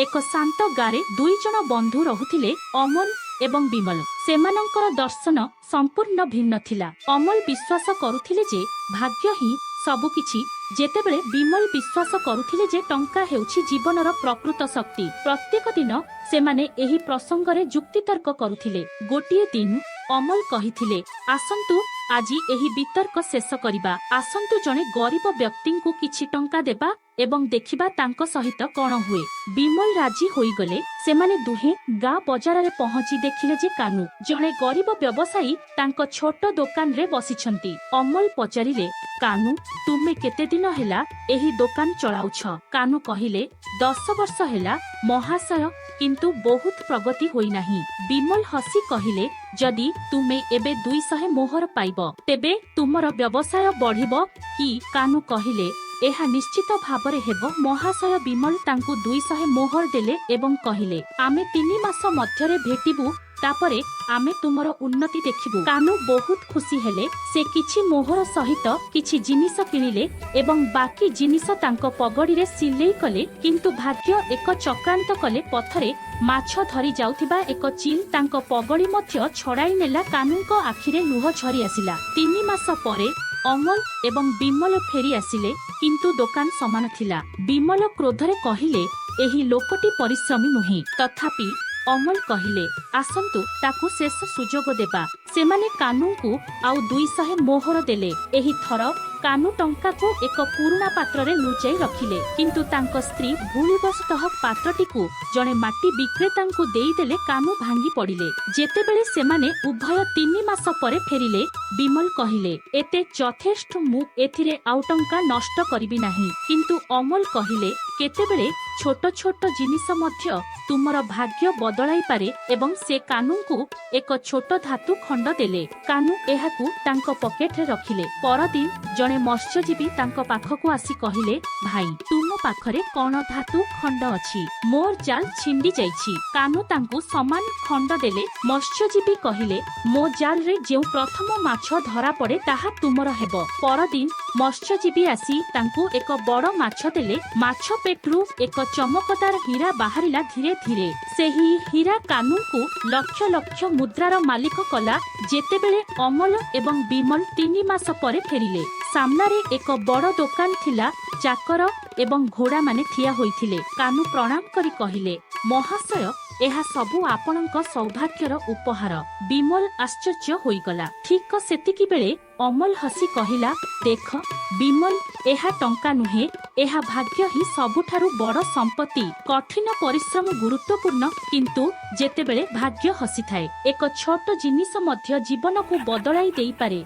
ଏକ ଶାନ୍ତ ଗାଁରେ ଦୁଇ ଜଣ ବନ୍ଧୁ ରହୁଥିଲେ, ଅମଲ ଏବଂ ବିମଲ। ସେମାନଙ୍କର ଦର୍ଶନ ସମ୍ପୂର୍ଣ୍ଣ ଭିନ୍ନ ଥିଲା। ଅମଲ ବିଶ୍ୱାସ କରୁଥିଲେ ଯେ ଭାଗ୍ୟ ହିଁ ସବୁକିଛି, ଯେତେବେଳେ ବିମଲ ବିଶ୍ୱାସ କରୁଥିଲେ ଯେ ଟଙ୍କା ହେଉଛି ଜୀବନର ପ୍ରକୃତ ଶକ୍ତି। ପ୍ରତ୍ୟେକ ଦିନ ସେମାନେ ଏହି ପ୍ରସଙ୍ଗରେ ଯୁକ୍ତିତର୍କ କରୁଥିଲେ। ଗୋଟିଏ ଦିନ ଅମଲ କହିଥିଲେ, "ଆସନ୍ତୁ, ଆଜି ଏହି ବିତର୍କ ଶେଷ କରିବା। ଆସନ୍ତୁ, ଜଣେ ଗରିବ ବ୍ୟକ୍ତିଙ୍କୁ କିଛି ଟଙ୍କା ଦେବା ଏବଂ ଦେଖିବା ତାଙ୍କ ସହିତ କଣ ହୁଏ।" ବିମଲ ରାଜି ହୋଇଗଲେ। ସେମାନେ ଦୁହେଁ ଗାଁ ବଜାରରେ ପହଞ୍ଚି ଦେଖିଲେ ଯେ କାନୁ, ଜଣେ ଗରିବ ବ୍ୟବସାୟୀ, ତାଙ୍କ ଛୋଟ ଦୋକାନରେ ବସିଛନ୍ତି। ଅମଲ ପଚାରିଲେ, "କାନୁ, ତୁମେ କେତେ ଦିନ ହେଲା ଏହି ଦୋକାନ ଚଳାଉଛ?" କାନୁ କହିଲେ, "10 ବର୍ଷ ହେଲା ମହାଶୟ, କିନ୍ତୁ ବହୁତ ପ୍ରଗତି ହୋଇନାହିଁ।" ବିମଲ ହସି କହିଲେ, "ଯଦି ତୁମେ ଏବେ 200 ମୋହର ପାଇବ, ତେବେ ତୁମର ବ୍ୟବସାୟ ବଢିବ କି?" କାନୁ କହିଲେ, "ଏହା ନିଶ୍ଚିତ ଭାବରେ ହେବ ମହାଶୟ।" ବିମଲ ତାଙ୍କୁ 200 ମୋହର ଦେଲେ ଏବଂ କହିଲେ, "ଆମେ 3 ମାସ ମଧ୍ୟରେ ଭେଟିବୁ। ତାପରେ ଆମେ ତୁମର ଉନ୍ନତି ଦେଖିବୁ।" କାନୁ ବହୁତ ଖୁସି ହେଲେ। ସେ କିଛି ମୋହର ସହିତ କିଛି ଜିନିଷ କିଣିଲେ ଏବଂ ବାକି ଜିନିଷ ତାଙ୍କ ପଗଡ଼ିରେ ସିଲେଇ କଲେ। କିନ୍ତୁ ଭାଗ୍ୟ ଏକ ଚକ୍ରାନ୍ତ କଲେ। ପଥରେ ମାଛ ଧରି ଯାଉଥିବା ଏକ ଚିଲ ତାଙ୍କ ପଗଡ଼ି ମଧ୍ୟ ଛଡ଼ାଇ ନେଲା। କାନୁଙ୍କ ଆଖିରେ ଲୁହ ଝରି ଆସିଲା। 3 ମାସ ପରେ ଅମଲ ଏବଂ ବିମଲ ଫେରି ଆସିଲେ, କିନ୍ତୁ ଦୋକାନ ସମାନ ଥିଲା। ବିମଲ କ୍ରୋଧରେ କହିଲେ, "ଏହି ଲୋକଟି ପରିଶ୍ରମୀ ନୁହେଁ।" ତଥାପି ଅମଲ କହିଲେ, "ଆସନ୍ତୁ, ତାକୁ ଶେଷ ସୁଯୋଗ ଦେବା।" ସେମାନେ କାନୁଙ୍କୁ ଆଉ 200 ମୋହର ଦେଲେ। ଏହି ଥର କାନୁ ଟଙ୍କାକୁ ଏକ ପୁରୁଣା ପାତ୍ରରେ ଲୁଚାଇ ରଖିଲେ, କିନ୍ତୁ ତାଙ୍କ ସ୍ତ୍ରୀ ଭୁଲବଶତଃ ପାତ୍ରଟିକୁ ଜଣେ ମାଟି ବିକ୍ରେତାଙ୍କୁ ଦେଇଦେଲେ। କାନୁ ଭାଙ୍ଗି ପଡ଼ିଲେ। ଯେତେବେଳେ ସେମାନେ ଉଭୟ 3 ମାସ ପରେ ଫେରିଲେ, ବିମଲ କହିଲେ, "ଏତେ ଯଥେଷ୍ଟ। ମୁଁ ଏଥିରେ ଆଉ ଟଙ୍କା ନଷ୍ଟ କରିବି ନାହିଁ।" କିନ୍ତୁ ଅମଲ କହିଲେ, "କେତେବେଳେ ଛୋଟ ଛୋଟ ଜିନିଷ ମଧ୍ୟ ତୁମର ଭାଗ୍ୟ ବଦଳାଇପାରେ।" ଏବଂ ସେ କାନୁଙ୍କୁ ଏକ ଛୋଟ ଧାତୁ ଖଣ୍ଡ ଦେଲେ। କାନୁ ଏହାକୁ ତାଙ୍କ ପକେଟରେ ରଖିଲେ। ପରଦିନ ଜଣେ ମତ୍ସ୍ୟଜୀବୀ ତାଙ୍କ ପାଖକୁ ଆସି କହିଲେ, "ଭାଇ, ତୁମ ପାଖରେ କଣ ଧାତୁ ଖଣ୍ଡ ଅଛି? ମୋର ଜାଲ ଛିଣ୍ଡି ଯାଇଛି।" କାନୁ ତାଙ୍କୁ ସମାନ ଖଣ୍ଡ ଦେଲେ। ମତ୍ସ୍ୟଜୀବୀ କହିଲେ, "ମୋ ଜାଲରେ ଯେଉଁ ପ୍ରଥମ ମାଛ ଧରା ପଡେ, ତାହା ତୁମର ହେବ।" ପରଦିନ ମତ୍ସ୍ୟଜୀବୀ ଆସି ତାଙ୍କୁ ଏକ ବଡ ମାଛ ଦେଲେ। ମାଛ ପେଟରୁ ଏକ ଚମକଦାର ହୀରା ବାହାରିଲା। ଧୀରେ ଧୀରେ ସେହି ହୀରା କାନୁଙ୍କୁ ଲକ୍ଷ ଲକ୍ଷ ମୁଦ୍ରାର ମାଲିକ କଲା। ଯେତେବେଳେ ଅମଲ ଏବଂ ବିମଲ 3 ମାସ ପରେ ଫେରିଲେ, ସାମ୍ନାରେ ଏକ ବଡ ଦୋକାନ ଥିଲା। ଚାକର ଏବଂ ଘୋଡାମାନେ ଠିଆ ହୋଇଥିଲେ। କାନୁ ପ୍ରଣାମ କରି କହିଲେ, "ମହାଶୟ, ଏହା ସବୁ ଆପଣଙ୍କ ସୌଭାଗ୍ୟର ଉପହାର।" ବିମଲ ଆଶ୍ଚର୍ଯ୍ୟ ହୋଇଗଲା। ଠିକ ସେତିକି ବେଳେ ଅମଲ ହସି କହିଲା, "ଦେଖ ବିମଲ, ଏହା ଟଙ୍କା ନୁହେଁ, ଏହା ଭାଗ୍ୟ ହିଁ ସବୁଠାରୁ ବଡ ସମ୍ପତ୍ତି। କଠିନ ପରିଶ୍ରମ ଗୁରୁତ୍ୱପୂର୍ଣ୍ଣ, କିନ୍ତୁ ଯେତେବେଳେ ଭାଗ୍ୟ ହସିଥାଏ, ଏକ ଛୋଟ ଜିନିଷ ମଧ୍ୟ ଜୀବନକୁ ବଦଳାଇ ଦେଇପାରେ।"